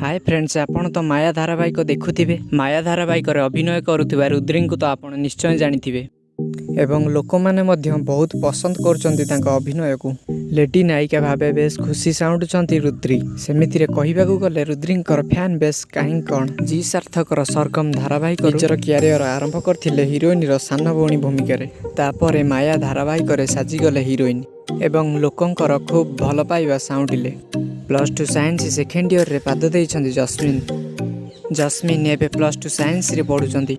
ହାଏ friends, ଆପଣ ତ ମାୟା ଧାରାବାହିକ ଦେଖୁଥିବେ। ମାୟା ଧାରାବାହିକରେ ଅଭିନୟ କରୁଥିବା ରୁଦ୍ରୀଙ୍କୁ ତ ଆପଣ ନିଶ୍ଚୟ ଜାଣିଥିବେ ଏବଂ ଲୋକମାନେ ମଧ୍ୟ ବହୁତ ପସନ୍ଦ କରୁଛନ୍ତି ତାଙ୍କ ଅଭିନୟକୁ। ଲେଡି ନାୟିକା ଭାବେ ବେଶ୍ ଖୁସି ସାଉଁଟୁଛନ୍ତି ରୁଦ୍ରୀ। ସେମିତିରେ କହିବାକୁ ଗଲେ ରୁଦ୍ରୀଙ୍କର ଫ୍ୟାନ୍ ବେଶ୍ କାହିଁ କ'ଣ। ଜି ସାର୍ଥକର ସରଗମ ଧାରାବାହିକ ନିଜର କ୍ୟାରିୟର ଆରମ୍ଭ କରିଥିଲେ ହିରୋଇନର ସାନ ଭଉଣୀ ଭୂମିକାରେ। ତାପରେ ମାୟା ଧାରାବାହିକରେ ସାଜିଗଲେ ହିରୋଇନ ଏବଂ ଲୋକଙ୍କର ଖୁବ୍ ଭଲ ପାଇବା ସାଉଁଟିଲେ। +2 ସାଇନ୍ସ ସେକେଣ୍ଡ ଇୟରରେ ପାଦ ଦେଇଛନ୍ତି ଜସ୍ମିନ୍। ଜସ୍ମିନ୍ ଏବେ +2 ସାଇନ୍ସରେ ପଢ଼ୁଛନ୍ତି।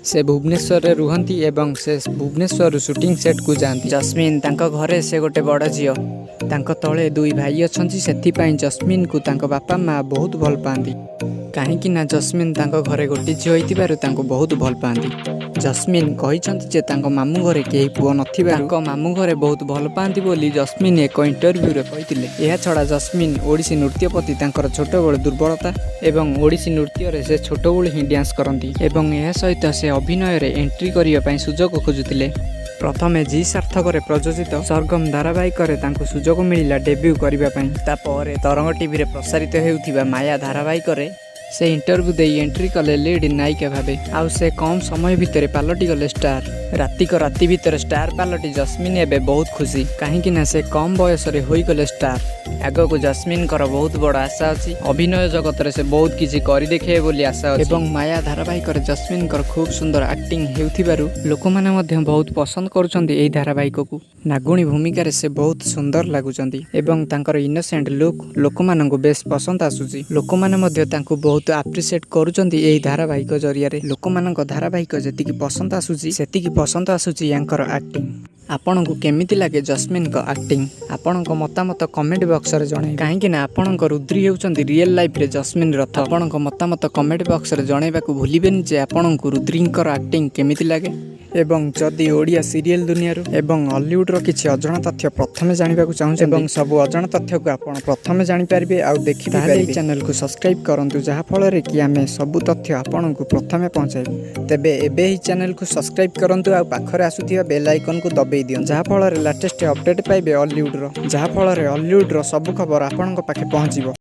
ସେ ଭୁବନେଶ୍ୱରରେ ରୁହନ୍ତି ଏବଂ ସେ ଭୁବନେଶ୍ୱରରୁ ସୁଟିଂ ସେଟ୍କୁ ଯାଆନ୍ତି। ଜସ୍ମିନ୍ ତାଙ୍କ ଘରେ ସେ ଗୋଟେ ବଡ଼ ଝିଅ। ତାଙ୍କ ତଳେ ଦୁଇ ଭାଇ ଅଛନ୍ତି। ସେଥିପାଇଁ ଜସ୍ମିନ୍କୁ ତାଙ୍କ ବାପା ମା ବହୁତ ଭଲ ପାଆନ୍ତି, କାହିଁକି ନା ଜସ୍ମିନ୍ ତାଙ୍କ ଘରେ ଗୋଟେ ଝିଅ ହୋଇଥିବାରୁ ତାଙ୍କୁ ବହୁତ ଭଲ ପାଆନ୍ତି। ଜସ୍ମିନ୍ କହିଛନ୍ତି ଯେ ତାଙ୍କ ମାମୁଁ ଘରେ କେହି ପୁଅ ନଥିବାରୁ ତାଙ୍କ ମାମୁଁ ଘରେ ବହୁତ ଭଲ ପାଆନ୍ତି ବୋଲି ଜସ୍ମିନ୍ ଏକ ଇଣ୍ଟରଭ୍ୟୁରେ କହିଥିଲେ। ଏହାଛଡ଼ା ଜସ୍ମିନ୍ ଓଡ଼ିଶୀ ନୃତ୍ୟ ପ୍ରତି ତାଙ୍କର ଛୋଟବେଳୁ ଦୁର୍ବଳତା ଏବଂ ଓଡ଼ିଶୀ ନୃତ୍ୟରେ ସେ ଛୋଟବେଳୁ ହିଁ ଡ୍ୟାନ୍ସ କରନ୍ତି ଏବଂ ଏହା ସହିତ ସେ ଅଭିନୟରେ ଏଣ୍ଟ୍ରି କରିବା ପାଇଁ ସୁଯୋଗ ଖୋଜୁଥିଲେ। ପ୍ରଥମେ ଜି ସାର୍ଥକରେ ପ୍ରଯୋଜିତ ସରଗମ ଧାରାବାହିକରେ ତାଙ୍କୁ ସୁଯୋଗ ମିଳିଲା ଡେବ୍ୟୁ କରିବା ପାଇଁ। ତାପରେ ତରଙ୍ଗ ଟିଭିରେ ପ୍ରସାରିତ ହେଉଥିବା ମାୟା ଧାରାବାହିକରେ ସେ ଇଣ୍ଟରଭ୍ୟୁ ଦେଇ ଏଣ୍ଟ୍ରି କଲେ ଲିଡ୍ ନାୟିକା ଭାବେ। ଆଉ ସେ କମ୍ ସମୟ ଭିତରେ ପାଲଟିଗଲେ ଷ୍ଟାର। ରାତିକ ରାତି ଭିତରେ ଷ୍ଟାର ପାଲଟି ଜସ୍ମିନ୍ ଏବେ ବହୁତ ଖୁସି, କାହିଁକି ନା ସେ କମ୍ ବୟସରେ ହୋଇଗଲେ ଷ୍ଟାର। ଆଗକୁ ଜସ୍ମିନଙ୍କର ବହୁତ ବଡ଼ ଆଶା ଅଛି। ଅଭିନୟ ଜଗତରେ ସେ ବହୁତ କିଛି କରି ଦେଖେଇବେ ବୋଲି ଆଶା ଅଛି ଏବଂ ମାୟା ଧାରାବାହିକରେ ଜସ୍ମିନଙ୍କର ଖୁବ୍ ସୁନ୍ଦର ଆକ୍ଟିଂ ହେଉଥିବାରୁ ଲୋକମାନେ ମଧ୍ୟ ବହୁତ ପସନ୍ଦ କରୁଛନ୍ତି ଏହି ଧାରାବାହିକକୁ। ନାଗୁଣୀ ଭୂମିକାରେ ସେ ବହୁତ ସୁନ୍ଦର ଲାଗୁଛନ୍ତି ଏବଂ ତାଙ୍କର ଇନୋସେଣ୍ଟ ଲୁକ୍ ଲୋକମାନଙ୍କୁ ବେଶ୍ ପସନ୍ଦ ଆସୁଛି। ଲୋକମାନେ ମଧ୍ୟ ତାଙ୍କୁ ବହୁତ ଆପ୍ରିସିଏଟ୍ କରୁଛନ୍ତି ଏହି ଧାରାବାହିକ ଜରିଆରେ। ଲୋକମାନଙ୍କ ଧାରାବାହିକ ଯେତିକି ପସନ୍ଦ ଆସୁଛି, ସେତିକି ପସନ୍ଦ ଆସୁଛି ୟାଙ୍କର ଆକ୍ଟିଂ। ଆପଣଙ୍କୁ କେମିତି ଲାଗେ ଜସ୍ମିନଙ୍କ ଆକ୍ଟିଂ? ଆପଣଙ୍କ ମତାମତ କମେଣ୍ଟ ବକ୍ସରେ ଜଣାଇବେ, କାହିଁକି ନା ଆପଣଙ୍କ ରୁଦ୍ରୀ ହେଉଛନ୍ତି ରିଏଲ୍ ଲାଇଫରେ ଜସ୍ମିନ ରଥ। ଆପଣଙ୍କ ମତାମତ କମେଣ୍ଟ ବକ୍ସରେ ଜଣାଇବାକୁ ଭୁଲିବେନି ଯେ ଆପଣଙ୍କୁ ରୁଦ୍ରୀଙ୍କର ଆକ୍ଟିଂ କେମିତି ଲାଗେ। ଏବଂ ଯଦି ଓଡ଼ିଆ ସିରିଏଲ ଦୁନିଆରୁ ଏବଂ ଅଲିଉଡ଼ର କିଛି ଅଜଣା ତଥ୍ୟ ପ୍ରଥମେ ଜାଣିବାକୁ ଚାହୁଁଛନ୍ତି ଏବଂ ସବୁ ଅଜଣା ତଥ୍ୟକୁ ଆପଣ ପ୍ରଥମେ ଜାଣିପାରିବେ ଆଉ ଦେଖିପାରିବେ, ଏହି ଚ୍ୟାନେଲକୁ ସବସ୍କ୍ରାଇବ୍ କରନ୍ତୁ, ଯାହାଫଳରେ କି ଆମେ ସବୁ ତଥ୍ୟ ଆପଣଙ୍କୁ ପ୍ରଥମେ ପହଞ୍ଚାଇବୁ। ତେବେ ଏବେ ଏହି ଚ୍ୟାନେଲକୁ ସବସ୍କ୍ରାଇବ୍ କରନ୍ତୁ ଆଉ ପାଖରେ ଆସୁଥିବା ବେଲ୍ ଆଇକନ୍କୁ ଦବେଇ ଦିଅନ୍ତୁ, ଯାହାଫଳରେ ଲାଟେଷ୍ଟ ଅପଡେଟ୍ ପାଇବେ ଅଲିଉଡ଼ର, ଯାହାଫଳରେ ଅଲିଉଡ଼ର ସବୁ ଖବର ଆପଣଙ୍କ ପାଖେ ପହଞ୍ଚିବ।